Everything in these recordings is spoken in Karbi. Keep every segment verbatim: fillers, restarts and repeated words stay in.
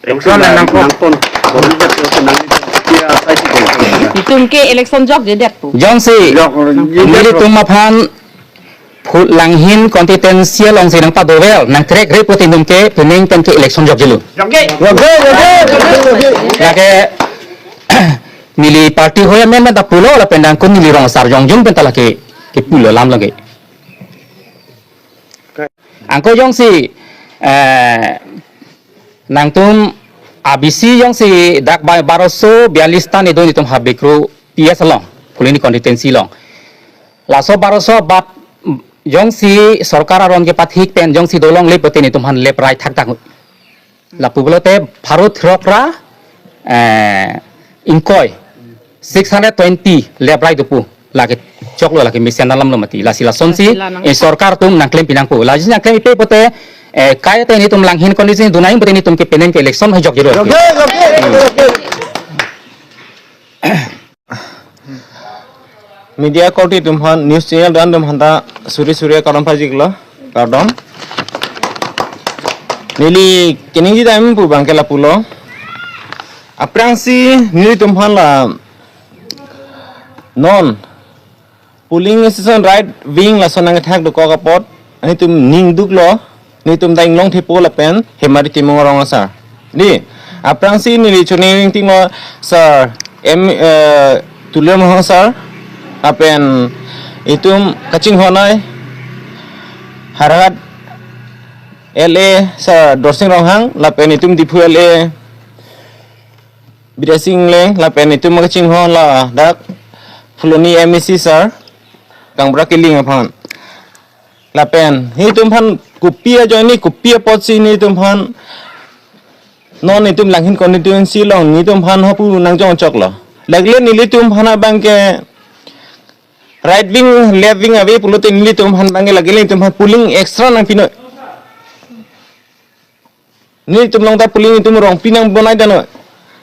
Election nang nangpon. Nangpon. Itum ke election jokjedet pu. Jongsi, jok, jok. Nelitum aphan phu-, Langhin constituency alongsi nangpadover, nangkrekre pute itum ke penang pen ke election jokjelo. Jokje. Jokje, jokje, jokje, jokje. Lake neli party hoi amen pen ta pulo lapen nangkun neli rong asar jongjung pen ta lake kepulo alam lake. Anke jongsi, eh, nangtum A B C jongsi dak ba-, baroso bialis ta nidun itum Habekro P S along, Phuloni constituency along. Laso baroso abat jongsi sorkar aron kepathik pen jongsi dolongle pute itum aphan left right thakthak. Lapu pulote pharo throk ra, eh, ingkoi, six hundred twenty left right dopo. Lake choklo, lake mesen alamlo mati. Lasi lasonsi, lasi la nang- eh, sorkar atum nangklem pinangpo. Lasi nangklem ipe pute, eh, kaita nelitum Langhin constituency dunai pute nelitum ke penang ke election hai jokjelo. Jokje, jokje, jokje. Media korte atum aphan, news channel do-an atum aphan ta suri suri kardom pajiklo, kardom. Neli keningje dam pu abangke lapulo. Aphrangsi nelitum aphan la non polling station right wing lason nangkethak dokok apot, nelitum ning duklo, nelitum ta Inglong Thepo lapen Hemari Timung arong asar. Di, aphrangsi neli choningri tinglo sir, M, eh, Tuliram Ronghang sir, lapen itum kachinghon ai Howraghat L A sir Dorsing Ronghang, lapen itum Diphu L A Bidya Sing Engleng, lapen itum kachinghon ladak Phuloni M A C sir, Kangbura Killing aphan. Lapen nelitum aphan kopi ajoine, kopi apotsi nelitum aphan non itum Langhin constituency along nelitum aphan hapu nangjong choklo. Lake nelitum aphan abangke right wing, left wing ave pulote nelitum aphan abangke lake nelitum aphan polling extra nangpinoi. Nelitum along ta polling itum Rongpi nangbonai dano.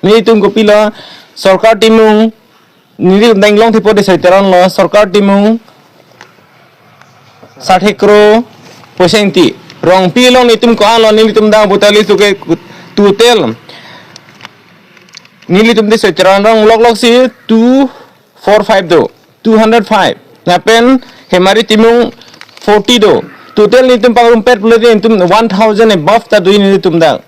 Nelitum kopilo, sorkar timung, nelitum ta Inglong Thepo Desoi Teron lo, sorkar timung sarthe kro poisa ingti. Rongpi along nelitum ko-an lo, nelitum ta botali suke total. Nelitum Desoi Teron arong loklok si two four five do, two hundred five. Lapen Hemari Timung forty do. Total nelitum pangrumpet pulote nelitum one thousand above ta do nelitum dak.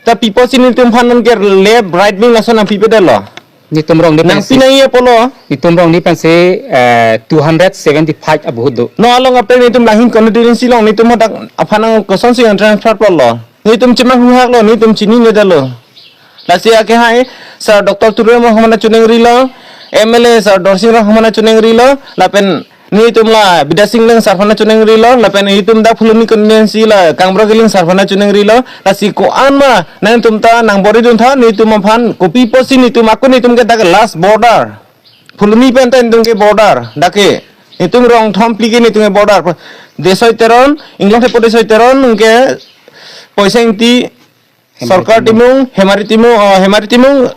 Ta pi apotsi nelitum aphan non ke left right wing lason nangpipedetlo. Nelitum rong ni pensi. Nangpinangji apotlo. Nelitum rong ni pensi, eh, two hundred seventy-five abahut do. Non along aphrang nelitum Langhin constituency along nelitum hadak aphan nang kosonsi nang transfer pulo. Nelitum chemanghu haklo, nelitum chininedetlo. Lasi akehai, sir Doctor Tuliram Ronghang aphan choningrilo, M L A sir Dorsing Ronghang aphan choningrilo, lapen nelitum la Bidya Sing Engleng sir aphan choningrilo, lapen nelitum dak Phuloni constituency la Kangbura Killing sir aphan choningrilo, lasi ko-an ma, nangtum ta nangbor-idun tha, nelitum aphan kopi apotsi nelitum ako nelitum ke dak last border. Phuloni pen ta nelitum ke border, dak ke. Nelitum rong thom phli ke nelitum ke border. Desoi Teron, Inglong Thepo Desoi Teron, nelitum ke poisa ingti, Hemari sorkar Timung. Timung, Hemari Timung, oh, Hemari Timung,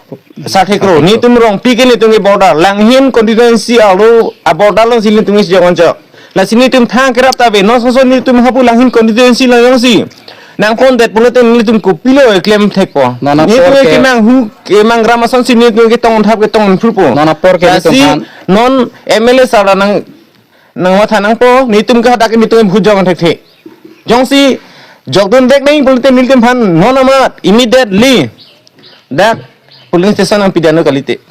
sarthe kro. Sarthe kro. Nelitum Rongpi ke nelitum ke border. Langhin constituency arlo a-border alongsi nelitum isi jokon chok. Lasi nelitum thang kerap ta ave. Non soso nelitum hapu Langhin constituency along jongsi nangpondet pulote nelitum kopilo klem thekpo. Non apor nelitum ke kemanghu, kemangram asonsi nelitum ketong thap ketong phrupo. Non apor ke nelitum lasi aphan. Non M L A sir nang nangmatha nangpo, nelitum ke hadak nelitum bhut jokon thekthe. Jongsi jokdun dek nang pulote nelitum aphan non amat immediately dak polling station nangpidetnon kalite.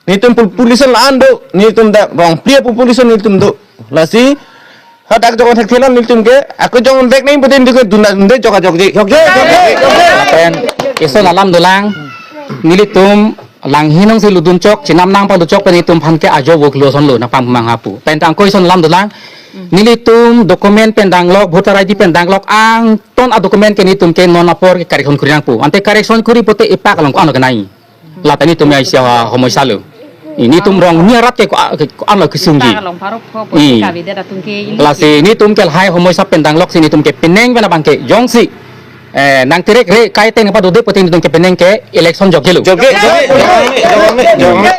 Nelitum pol-, population la-an do, nelitum dak Rongpi population nelitum do. Lasi hadak jokon thekthelang nelitum ke, ako jokdun dek nang pulote nelitum ke dundundek jokjokji. Jokje, jokje, jokje. Lapen ison alam dolang, nelitum Langhin alongsi lutdun chok, chenam nangpalutchok pen nelitum aphan ke ajo voklo asonlo nangpamanghapo. Pen tangko ison alam dolang. Nelitum document pen danglok, voter I D pen danglok, angton a-document ke nelitum ke non apor ke correction kuri nangpo. Ante correction kuri pulote ipak along ko-an lo kenai. Lata nelitum ya isi ahomoisa lo. Nelitum rong ni arat ke ko-, ko-an lo kesungji. Ipak along pharo pho pusi kavedet atum ke ili. Lasi nelitum ke lahai homoisa pen dangloksi nelitum ke penang pen abangke jongsi eh, nangterekre kaiteng padode pulote nelitum ke penang ke election jokjelo. Jokje, jokje, jokje, jokje, jokje.